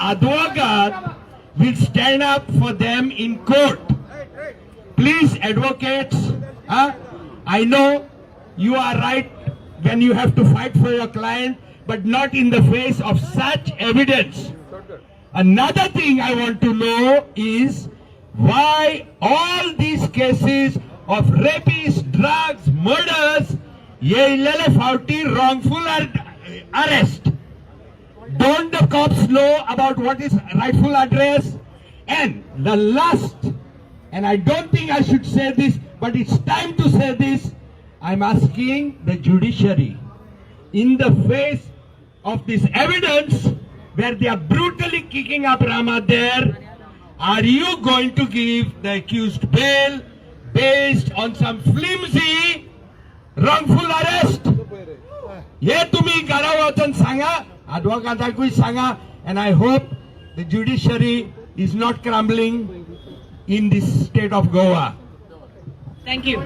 advocate will stand up for them in court? Please, advocates, I know you are right when you have to fight for your client, but not in the face of such evidence. Another thing I want to know is why all these cases of rapists, drugs, murders, येयलेले फावटी wrongful arrest. Don't the cops know about what is rightful address? And the last, and I don't think I should say this, but it's time to say this, I'm asking the judiciary, in the face of this evidence where they are brutally kicking up Rama there, are you going to give the accused bail based on some flimsy wrongful arrest? हे तुम्ही घरा वचून सांगा, आडवोकाटाकूय सांगा, and I hope the judiciary is not crumbling in this state of Goa. Thank you.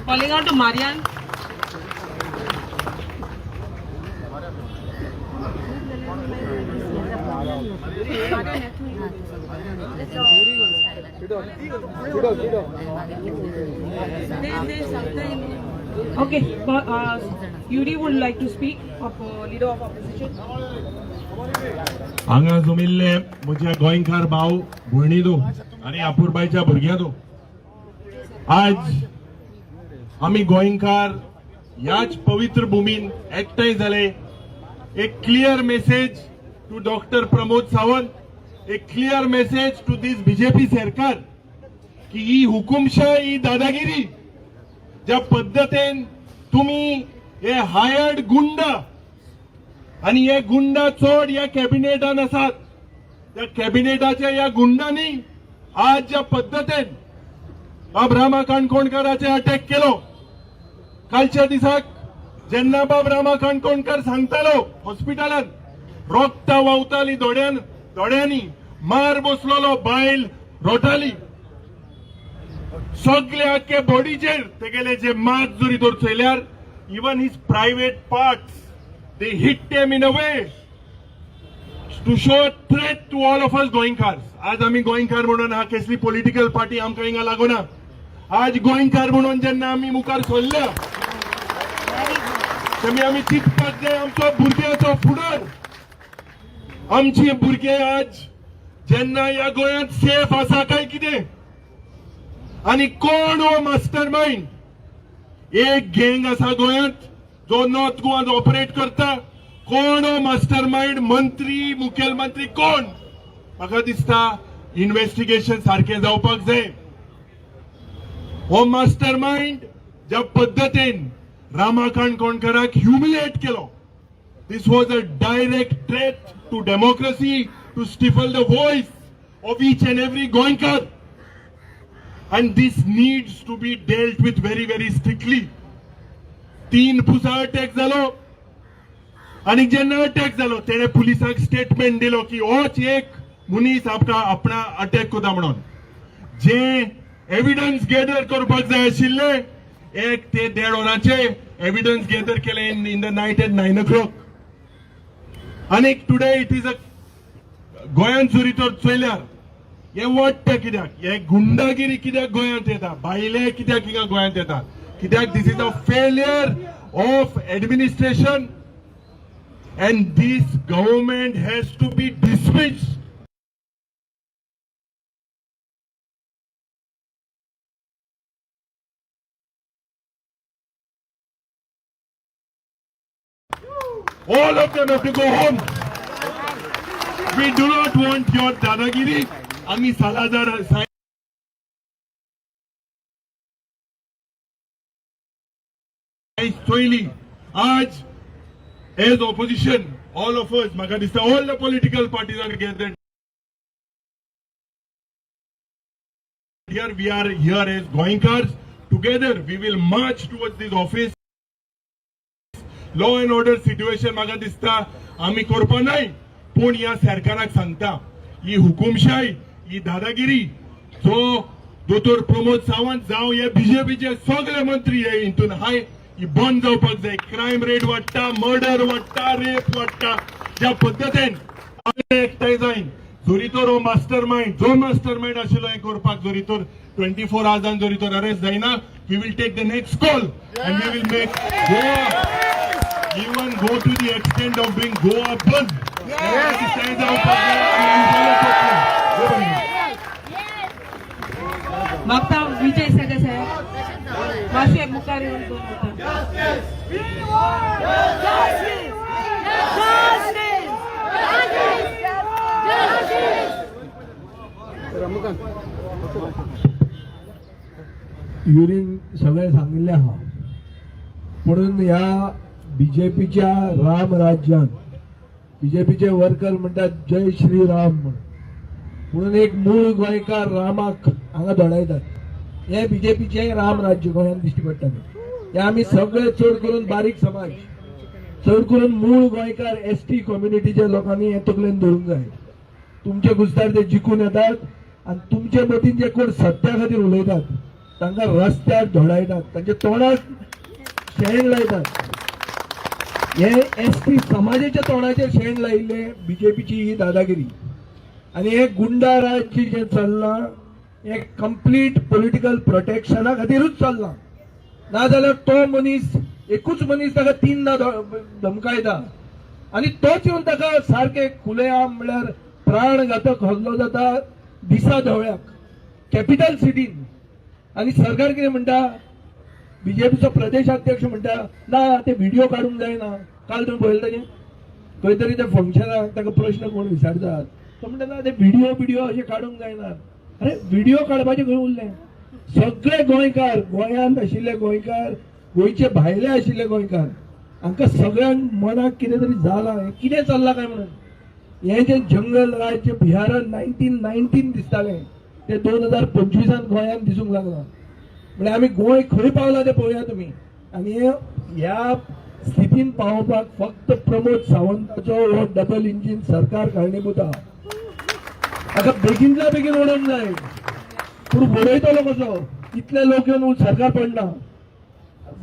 Calling on to Marian. Okay, Yuri would like to speak, of, leader of opposition. हांगा जमिल्ले म्हज्या गोंयकार भाव भयणी दो आनी आपुरबायच्या भुरग्यां दो, आज आमी गोंयकार ह्याच पवित्र भुमीन एकठांय जाले. एक clear message to Doctor Pramod Sawant, एक clear message to this BJP सरकार की ही हुकुमशाही, ही दादागिरी, ज्या पद्दतीन तुमी हे हायर्ड गुंड आणि हे गुंड चड ह्या कॅबिनेटान आसात, त्या कॅबिनेटाच्या ह्या गुंडांनी आज ज्या पद्दतीन बाब रामा काणकोणकाराचे अटॅक केलो, कालच्या दिसाक जेन्ना बाब रामा काणकोणकार सांगतालो हॉस्पिटलान रोगता व्हांवताली दोळ्यान, दोळ्यांनी मार बसलेलो, बायल रोटाली, सगळे आख्खे बॉडीचेर तेगेले जे मार्क जरी तर चोयल्यार, even his private parts, they hit them in a way to show threat to all of us गोंयकार. आज आमी गोंयकार म्हणून हा कसली पॉलिटिकल पार्टी आमकां हिंगा लागना. आज गोंयकार म्हणून जेन्ना आमी मुखार सरल्या, तेमी आमी चिंतपाक जाय आमचो भुरग्याचो फुडार. आमचे भुरगे आज जेन्ना ह्या गोंयांत सेफ आसा काय कितें? आनी कोण हो मास्टर मायंड? एक गँग आसा गोंयांत जो नॉर्थ गोवान ऑपरेट करता. कोण हो मास्टर मायंड? मंत्री, मुखेलमंत्री, कोण? म्हाका दिसता इन्व्हेस्टिगेशन सारकें जावपाक जाय. हो मास्टर मायंड ज्या पद्दतीन रामा काणकोणकाराक ह्युमिलेट केलो, this was a direct threat to democracy, to stifle the voice of each and every Goenkar, and this needs to be dealt with very, very strictly. तीन पुसा अटॅक जालो आनी जेन्ना अटॅक जालो, तेणे पुलिसांक स्टेटमेंट दिलो की होच एक मनीस आपणा आपणा अटॅक करता म्हणून. जे एविडन्स गॅदर करपाक जाय आशिल्ले, एक ते देड वरांचे एविडन्स गॅदर केले in the night at 9 o'clock. आनी टुडे it is a गोंयांत जरी तर चोयल्यार, हे वाडटा कित्याक? हे गुंडागिरी कित्याक गोंयांत येता? भायले कित्याक हिंगा गोंयांत येता? कित्याक? This is a failure of administration and this government has to be dismissed. All of them have to go home. We do not want your dadagiri. आम्ही सालाजार सायन्स चोयली. आज as opposition, all of us, म्हाका दिसता all the political parties are gathered here. We are here as Goenkars. Together we will march towards this office. Law and order situation म्हाका दिसता आमी करपा नाय, पूण ह्या सरकाराक सांगता, ही हुकुमशाही, ही दादागिरी, जो दोतोर प्रमोद सावंत जावं हे बीजेपीचे सगळे मंत्री हे हितून हाय, ही बंद जावपाक जाय. क्रायम रेट वाडटा, मर्डर वाडटा, रेप वाडटा ज्या पद्दतीन. सगळे एकठांय जायन जरी तर हो मास्टर मायंड, जो मास्टर मायंड आशिल्लो हें करपाक, जरी तर 24 आवर्सान जरी तर अरेस्ट जायना, we will take the next call and we will make Goa, even go to the extent of doing Goa bandh. तें जावपाक जाय, आमी आंदोलन करतले. मागता विजय सरदेसाय मातशे मुखार येवन दोन उतरां. Justice! Justice! Justice! Urine सगळें सांगिल्लें आहा. पुणून ह्या बीजेपीच्या राम राज्यान बीजेपीचे वर्कर म्हणटात जय श्री राम म्हणून, पुणून एक मूळ गोंयकार रामाक हांगा धोडायतात. हे बीजेपीचें राम राज्य गोंयांत दिश्टी पडटा. हे आमी सगळे चड करून बारीक समाज, चड करून मूळ गोंयकार एसटी कम्युनिटीच्या लोकांनी हे तकलेन धरूंक जाय. तुमचे गुजदार ते जिखून येतात आनी तुमचे मतीन जे कोण सत्या खातीर उलयतात तांकां रस्त्यार धोडायतात, तांच्या तोंडाक शेण लायतात. हे एसटी समाजाच्या तोंडाचेर शेण लायिल्ले बीजेपीची ही दादागिरी आनी हे गुंडा राज्य जें चल्लां हें कंप्लीट पॉलिटिकल प्रोटेक्शना खातीरूच चल्लां. नाजाल्यार तो मनीस, एकूच मनीस ताका तीनदा धमकायता आनी तोच येवन ताका सारके खुलेआम म्हणल्यार प्राणघातक हल्लो जाता दिसा धवळ्याक कॅपिटल सिटीन. आनी सरकार कितें म्हणटा? बीजेपीचो प्रदेशाध्यक्ष म्हणटा, ना, ते व्हिडिओ काडूंक जायना. काल तुमी पळयलें ताजें खंय तरी त्या फंक्शनाक ताका प्रश्न कोण विचारतात, तो म्हणटा, ना, ते व्हिडिओ बिडिओ अशे काडूंक जायना. अरे, व्हिडिओ काडपाचे खंय उरलें? सगळे गोंयकार, गोंयांत आशिल्ले गोंयकार, गोंयचे भायले आशिल्ले गोंयकार, हांकां सगळ्यांक मनाक कितें तरी जालां. हें कितें चल्लां काय म्हणून. हें जें जंगल राज्य बिहारान 1919 दिसतालें तें 2025 गोंयांत दिसूंक लागलां. म्हळ्यार आमी गोंय खंय पावला तें पळोवया तुमी. आनी हे ह्या स्थितीन पावोवपाक फक्त प्रमोद सावंताचो हो डबल इंजीन सरकार कारणीभूत आहा. हाका बेगीनल्या बेगीन उडोवंक जाय. पूण उडयतलो कसो? इतले लोक येवन सरकार पडना.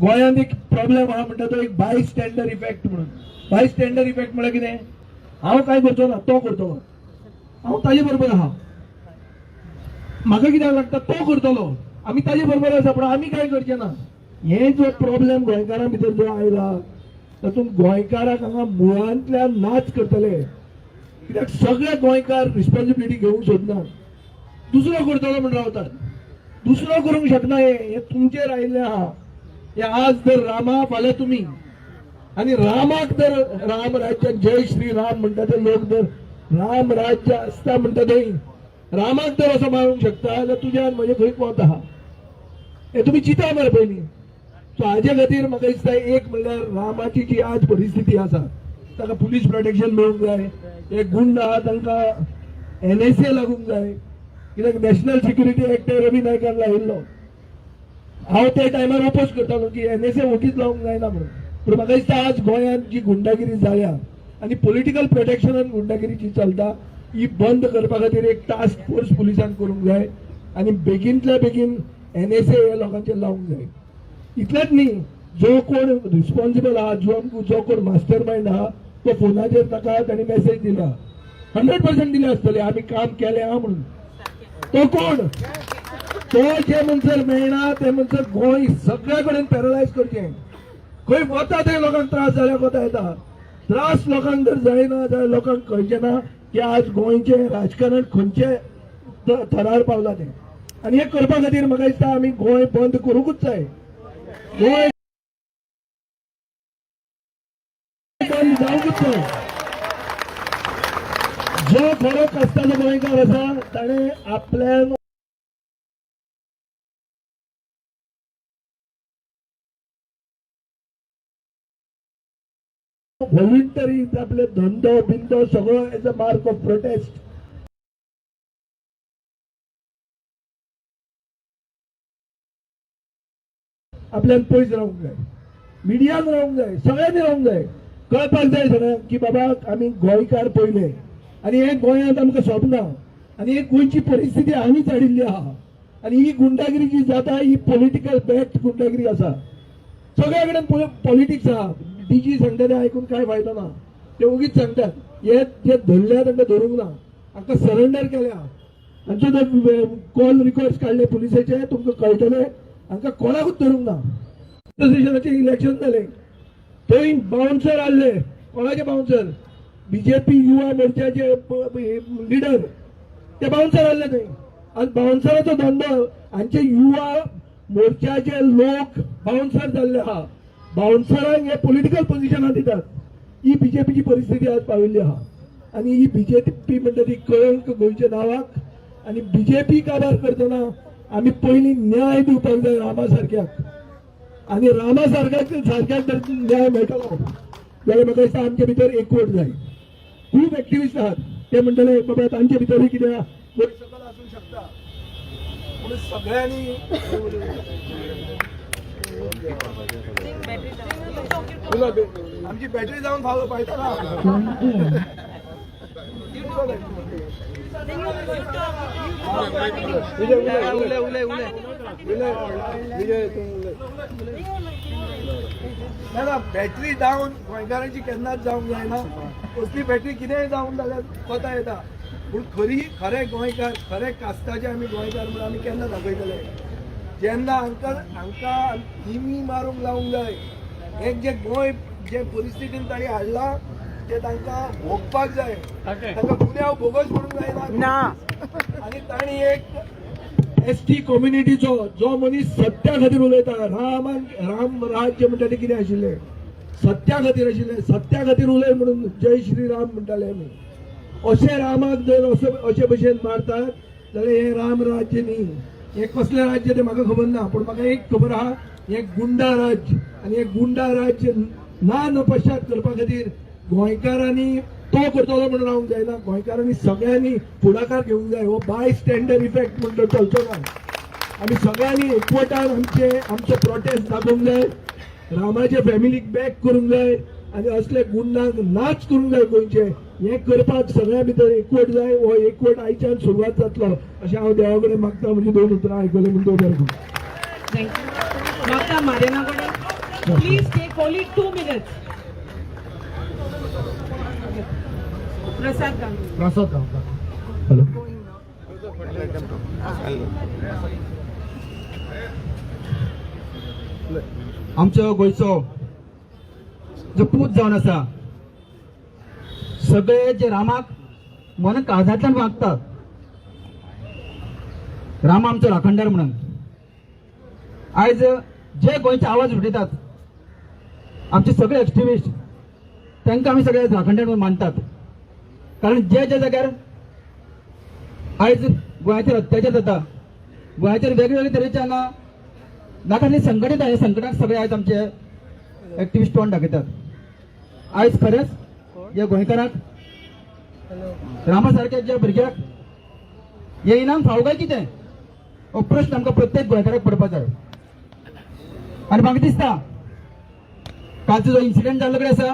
गोंयांत एक प्रॉब्लेम आहा म्हणटा तो एक बाय स्टँडर इफेक्ट म्हणून. बाय स्टँडर इफेक्ट म्हळ्यार कितें? हांव कांय करचो ना, तो करतलो, हांव ताजे बरोबर आहा, म्हाका कित्याक लागता? तो करतलो, आमी ताजे बरोबर आसा, पूण आमी कांय करचे ना. हे जो प्रॉब्लेम गोंयकारां भितर जो आयला तातूंत गोंयकाराक हांगा मुळांतल्यान नाच करतले. कित्याक सगळे गोंयकार रिस्पॉन्सिबिलिटी घेवंक सोदनात, दुसरो करतलो म्हण रावतात. दुसरो करूंक शकना. हे हे तुमचेर आयिल्लें आहा. हे आज जर रामा, फाल्यां तुमी. आनी रामाक जर राम राज्यान जय श्री राम म्हणटा ते लोक जर राम राज्य आसता म्हणटा थंय रामाक जर असो मारूंक शकता जाल्यार तुज्या आनी म्हजे खंय कोत आहा हें तुमी चिंता मरे पयलीं. सो हाजे खातीर म्हाका दिसता, एक म्हणल्यार रामाची जी आज परिस्थिती आसा ताका पुलीस प्रोटेक्शन मेळूंक जाय. हे गुंड आहा तांकां एनएसए लागूंक जाय. कित्याक नॅशनल सिक्युरिटी एक्ट रवी नायकान लायिल्लो. हांव त्या टायमार ओपोज करतालो की एनएसए ओगीच लावंक जायना म्हणून. पूण म्हाका दिसता आज गोंयांत जी गुंडागिरी जाल्या आनी पॉलिटिकल प्रोटेक्शनान गुंडागिरी जी चलता ही बंद करपा खातीर एक टास्क फोर्स पुलिसान करूंक जाय आनी बेगीनतल्या बेगीन एनएसए हे लोकांचेर लावंक जाय. इतलेंच न्ही, जो कोण रिस्पॉन्सिबल आहा, जो कोण मास्टर मायंड आहा, तो फोनाचेर ताका ताणी मेसेज दिला, 100% दिले आसतले, आमी काम केलें आहा म्हणून. तो कोण तो जे म्हणसर मेळना ते म्हणसर गोंय सगळ्या कडेन पॅरलायज करचें. खंय वता थंय लोकांक त्रास जाल्या कोता येता. त्रास लोकांक जर जायना जाल्यार लोकांक कळचें ना की आज गोंयचें राजकारण खंयचे थरार पावला तें. आनी हें करपा खातीर म्हाका दिसता आमी गोंय बंद करूंकूच जाय. गोंय बंद जावंकूच जाय. जो खरो कश्टाचो गोंयकार आसा ताणें आपल्यान व्हॉलंटरी आपले धंदो बिंदो सगळो as a mark of protest आपल्यान पयस रावंक जाय. मिडियान रावंक जाय, सगळ्यांनी रावंक जाय. कळपाक जाय सगळ्यांक की बाबा आमी गोंयकार पयले आनी हे गोंयांत आमकां सोबना आनी ही गोंयची परिस्थिती आमीच हाडिल्ली आहा. आनी ही गुंडागिरी जी जाता ही पॉलिटिकल बॅक्ड गुंडागिरी आसा. सगळ्या कडेन पॉलिटिक्स आहा. डीजी सांगता ते आयकून काय फायदो ना. ते उगीच सांगतात. हे जे धरल्या तांकां धरूंक ना, हांकां सरेंडर केल्या. हांचे ते कॉल रिकॉर्ड्स काडले पुलिसाचे, तुमकां कळटले हांकां कोणाकूच धरूंक ना. एसोसिएशनाचे इलेक्शन जालें, थंय बाउन्सर आहले. कोणाचे बाउन्सर? बीजेपी युवा मोर्चाचे लिडर, ते बाउन्सर आहले थंय. आनी बाउन्सराचो धंदो. हांचे युवा मोर्चाचे लोक बाउन्सर जाल्ले आहा. बाउन्सरांक हे पॉलिटिकल पोझिशनां दितात. ही बीजेपीची परिस्थिती आज पाविल्ली आहा. आनी ही बीजेपी म्हणटा ती कळंक गोंयच्या नांवाक. आनी बीजेपी काबार करतना आमी पयलीं न्याय दिवपाक जाय रामा सारक्याक. आनी रामा सारक्याक सारक्याक जर न्याय मेळटलो जाल्यार म्हाका दिसता आमचे भितर एकवट जाय. खूब एक्टिविस्ट आहात, ते म्हणटले बाबा तांचे भितरूय कितें आहा, वयर सकल आसूंक शकता, पूण सगळ्यांनी आमची बॅटरी जावन फावो पायता ना. विजय, उलय उलय उलय उलय विजय, तूं उलय. ना ना, बॅटरी डावन गोंयकारांची केन्नाच जावंक जायना. कसली बॅटरी कितेंय जावन जाल्यार कोता येता, पूण खरी खरे गोंयकार, खरे कास्ताचे आमी गोंयकार म्हणून आमी केन्ना दाखयतले? जेन्ना हांकां दिमी मारूंक लावंक जाय. हे जे गोंय जे परिस्थितीन तांणी हाडलां ते तांकां भोगपाक जाय. तांकां गुन्यांव भोगच म्हणूंक जायना ना. आणि तांणी एक एस टी कम्युनिटीचो जो मनीस सत्या खातीर उलयता, रामान राम राज्य म्हणटा ते कितें आशिल्लें? सत्या खातीर आशिल्लें. सत्या खातीर उलय म्हणून जय श्री राम म्हणटाले आमी. अशें रामाक जर असो अशे भशेन मारतात जाल्यार हें राम राज्य न्ही, हें कसलें राज्य तें म्हाका खबर ना. पूण म्हाका एक खबर आहा, हें गुंडा राज्य. आनी हें गुंडा राज्य ना नपश्चात करपा खातीर गोंयकारांनी तो करतलो म्हणून रावंक जायना. गोंयकारांनी सगळ्यांनी फुडाकार घेवंक जाय. हो बाय स्टँडर इफेक्ट म्हणटा चलचो ना. आमी सगळ्यांनी एकवटान आमचो प्रोटेस्ट दाखोवंक जाय, रामाच्या फॅमिलीक बॅक करूंक जाय आनी असले गुंडांक नाच करूंक जाय गोंयचे. हें करपाक सगळ्यां भितर एकवट जाय. हो एकवट आयच्यान सुरवात जातलो अशें हांव देवा कडेन मागता. म्हणजे दोन उतरां आयकलें म्हूण देव बरें करूं. Thank you. मागता मारिना कडेन, please take only 2 minutes. Prasad Gandhi. Prasad Gaonkar. Hello. आमचो गोंयचो जो पूत जावन आसा, सगळे जे रामाक मन काळजांतल्यान मागतात, राम आमचो राखणदार म्हणून, आयज जे गोंयचे आवाज उठयतात आमचे सगळे एक्टिविस्ट, तांकां आमी सगळे राखणदार म्हणून मानतात. कारण जे जे जाग्यार आयज गोंयाचेर अत्याचार जाता, गोंयाचेर वेगवेगळे तरेचे हांगा नाका संकट येता, ह्या संकटाक सगळे आयज आमचे एक्टिविस्ट तोंड दाखयतात. आयज खरेंच ह्या गोंयकारांक, रामा सारक्या ज्या भुरग्याक हे इनाम फावो काय कितें, हो प्रश्न आमकां प्रत्येक गोंयकाराक पडपा जाय. आनी म्हाका दिसता कालचो जो इन्सिडंट जाल्लो कडेन आसा,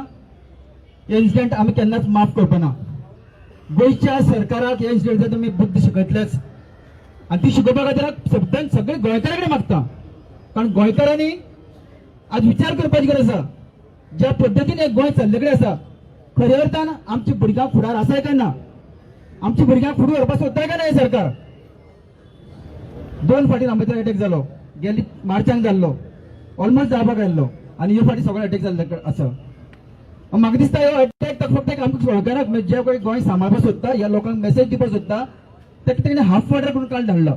हे इन्सिडंट आमी केन्नाच माफ करपा ना. गोंयच्या सरकाराक ह्या इन्सिडंटाचो तुमी बुद्द शिकयतलेच आनी ती शिकोवपा खातीर सगळ्यां सगळे गोंयकारा कडेन मागता. कारण गोंयकारांनी आज विचार करपाची गरज आसा. ज्या पद्दतीन हे गोंय चल्ले कडेन आसा, खऱ्या अर्थान आमच्या भुरग्यांक फुडार आसा काय ना? आमच्या भुरग्यांक फुडें व्हरपाक सोदता काय ना हे सरकार? दोन फावटी रामाचेर अटॅक जालो, गेली मार्चाक जाल्लो, ऑलमोस्ट जावपाक आयिल्लो आनी हे फावटी सगळे अटॅक जाल्ले आसा. म्हाका दिसता हो अटॅक फक्त एक आमकां गोंयकारांक, म्हणजे जे कोण गोंय सांबाळपाक सोदता, ह्या लोकांक मेसेज दिवपाक सोदता. ताका तेणे हाफ मर्डर करून काल धाडलो.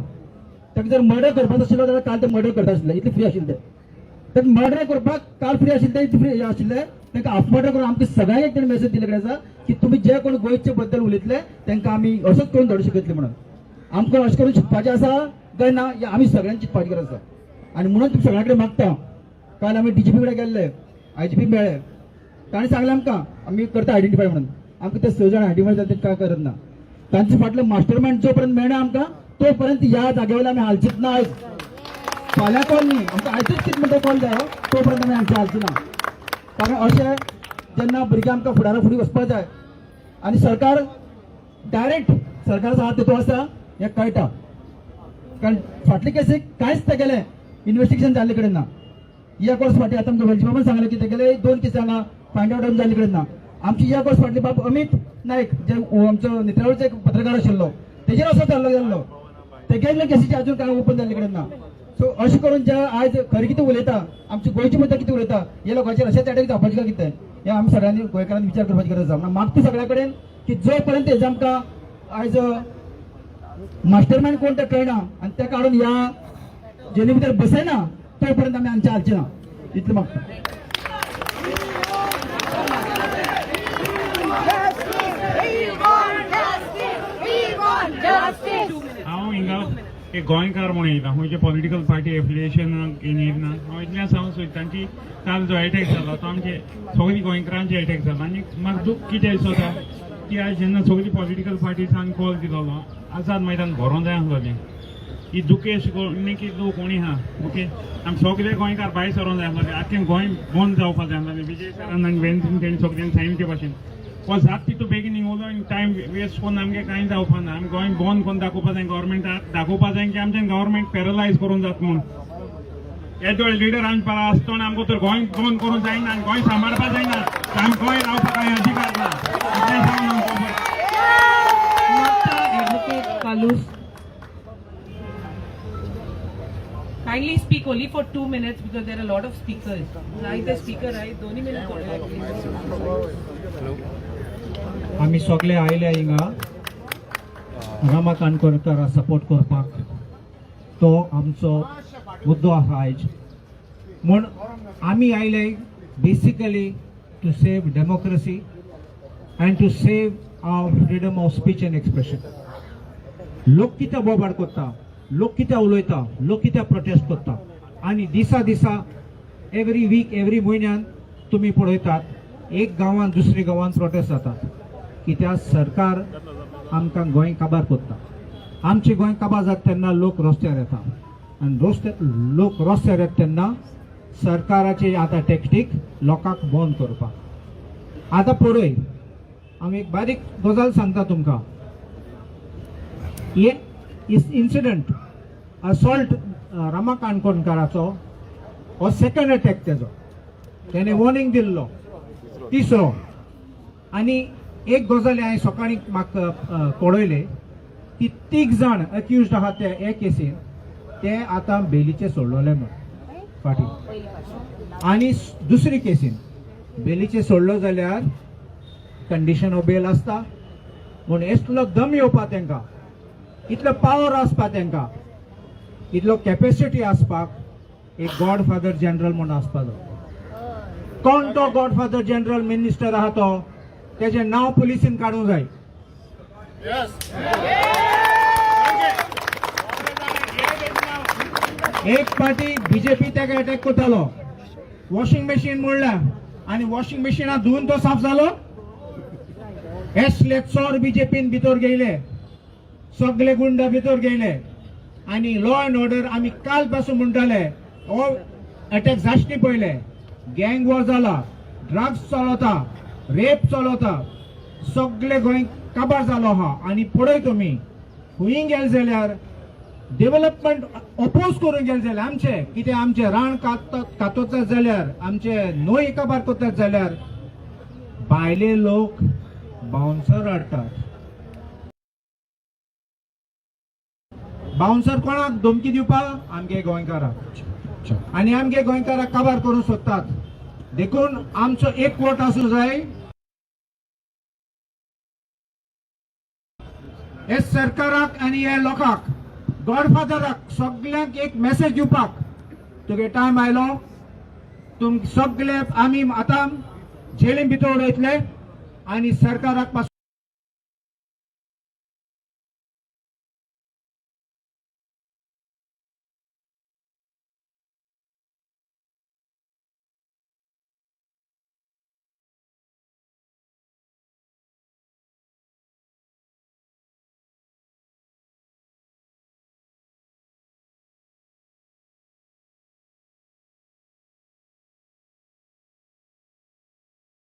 ताका जर मर्डर करपाचो आशिल्लो जाल्यार काल ते मर्डर करता आशिल्ले, इतले फ्री आशिल्ले ते. ताका मर्डर करपाक काल फ्री आशिल्ले, इतले फ्री आशिल्ले. तांकां हाफ मर्डर करून आमकां सगळ्यांक एक तेणे मेसेज दिल्ले कडेन आसा की तुमी जे कोण गोंयचे बद्दल उलयतले तांकां आमी असोच करून धाडूं शकतले म्हणून. आमकां अशें करून चिंतपाचें आसा काय ना, हें आमी सगळ्यांनी चिंतपाची गरज आसा. आनी म्हणून तुमी सगळ्यां कडेन मागता, काल आमी डीजीपी कडेन गेल्ले, आयजीपी मेळ्ळे, ताणें सांगलें आमकां आमी करता आयडेंटिफाय म्हणून. आमकां ते स जाण आयडेंटिफाय जाले काय करत ना. तांचे फाटले मास्टर मायंड जोपर्यंत मेळना आमकां तोपर्यंत ह्या जाग्या वयल्यान आमी हालचीत ना. आयज फाल्यां कॉल न्ही, आमकां आयजूच कितें म्हणटा कॉल जाय, तोपर्यंत आमी हांगचे हालची ना. कारण अशें जेन्ना भुरगीं आमकां फुडारा फुडें वचपाक जाय आनी सरकार डायरेक्ट सरकाराचो हात तितूंत आसा हें कळटा. कारण फाटले केसीक कांयच तेगेलें इन्वेस्टिगेशन जाल्ले कडेन ना. एक वर्स फाटीं आतां आमकां वेलची बाबान सांगलें की तेगेले दोन केसी हांगा फायंड आवट जाल्ले कडेन ना. आमची ज्या वर्स फाटली बाब अमित नायक जे आमचो नेत्रावळीचो एक पत्रकार आशिल्लो, तेजेर असोच हल्लो जाल्लो. तेगे केसीचे अजून काय ओपन जाल्ले कडेन ना. सो अशें करून जे आयज खरें कितें उलयता, आमची गोंयची मुद्दा कितें उलयता, हे लोकांचेर अशेंच अटॅक जावपाचें काय कितें, हें आमी सगळ्यांनी गोंयकारांनी विचार करपाची गरज आसा. म्हणून मागता सगळ्या कडेन की जो पर्यंत हेजे आमकां आयज मास्टरमायंड कोण ते कळना आनी ते काडून ह्या जेली भितर बसयना, तो पर्यंत आमी हांगचे हालचे ना, इतलें मागता. We want justice! We want justice! हांव हिंगा एक गोंयकार म्हणून येयला. खंयचे पॉलिटिकल पार्टी एफिलिएशन येयना. हांव इतलें सांगूंक सोदता की काल जो एटॅक जालो तो आमचे सगळी गोंयकारांचे एटॅक जालो. आनी म्हाका दूख कितें दिसता की आयज जेन्ना सगळी पॉलिटिकल पार्टीसान कॉल दिलोलो, आझाद मैदान भरोंक जाय आसलोलें. ही दुखेश न्ही की लोक कोणी आहा, ओके, आमी सगळे गोंयकार भायर सरोंक जाय आसलोले. आख्खें गोंय बंद जावपाक जाय आसलोलें. विजय सरान आनी वेन्सीन तेणी सगळ्यांनी सांगितले भाशेन हो जात तितू बेगीन उलोवन टायम वेस्ट करून आमगे कांय जावपा ना. आमी गोंय बंद करून दाखोवपा जाय, गव्हर्मेंटाक दाखोवपा जाय की आमच्यान गव्हर्मेंट पॅरलायज करूंक जाता म्हूण. येदोळ लिडर आमचे पारा आसतना आमकां तर गोंय बंद करूंक जायना आनी गोंय सांबाळपा जायना. आमी गोंय रावपाक कांय अधिकार ना, इतलें सांगून आमकां. Advocate Kalus. Kindly speak only for 2 minutes because there are a lot of speakers. Like the speaker, right? दोन्ही minutes only. आमी सगळे आयले हिंगा रमा काणकोणकारा सपोर्ट करपाक. तो आमचो मुद्दो आसा आयज. म्हूण आमी आयले basically to save democracy and to save our freedom of speech and expression. लोक कित्याक बोबाड करता, लोक कित्याक उलयता, लोक कित्याक प्रोटेस्ट करता? आनी दिसा दिसा, एवरी वीक, एवरी म्हयन्यान तुमी पळयतात, एक गांवान दुसरे गांवान प्रोटेस्ट जातात. कित्याक? सरकार आमकां गोंय काबार करता. आमचें गोंय काबार जाता तेन्ना लोक रस्त्यार येता आनी रस्ते लोक रस्त्यार येता तेन्ना सरकाराची आतां टॅक्टीक लोकांक बंद करपाक. आतां पळय, हांव एक बारीक गजाल सांगता तुमकां. हे इन्सिडंट असॉल्ट रमा काणकोणकाराचो हो सेकंड अटॅक तेजो. तेणे वॉर्निंग दिल्लो तिसरो. आनी एक गजाल हांवें सकाळीं म्हाका कळयलें की तीग जाण अक्युज्ड आहा ते हे केसीन, ते आतां बेलीचे सोडलोले म्हण फाटीं. आनी दुसरी केसीन बेलीचे सोडलो जाल्यार कंडिशन ऑफ बेल आसता. म्हूण इतलो दम येवपा तांकां, इतलो पावर आसपा तांकां, इतलो कॅपेसिटी आसपाक एक गॉड फादर जनरल म्हूण आसपा जाय. कोण तो गॉड फादर जनरल मिनिस्टर आहा तो, तेजें नांव पुलिसीन काडूंक जाय. एक पार्टी बीजेपी ताका अटॅक करतालो. वॉशिंग मशीन मोडल्या आनी वॉशिंग मशिना धुवन तो साफ जालो? असले चोर बीजेपीन भितर गेले, सगळे गुंड भितर गेले आनी लॉ अँड ऑर्डर आमी काल पासून म्हणटाले, हो अटॅक जाशनी पयले गँग वॉर जाला, ड्रग्स चलता, रेप चलता, सगळे गोंय काबार जालो आहा. आनी पळय तुमी खंय गेले जाल्यार डेव्हलपमेंट अपोज करूंक गेले जाल्यार, आमचे कितें आमचे रान कातोतात जाल्यार, आमचे न्हंय काबार करतात जाल्यार भायले लोक बाउन्सर हाडटात. बाउन्सर कोणाक धमकी दिवपाक? आमगे गोंयकाराक. आनी आमगे गोंयकाराक काबार करूंक सोदतात. देखून आमचो एक वोट आसूं जाय. हे सरकाराक आनी हे लोकांक, गॉडफादराक, सगल्यांक एक मेसेज दिवपाक तुगे टायम आयलो. तुम सगळे आमी आतां जेलीन भितर उडयतले आनी सरकाराक पासून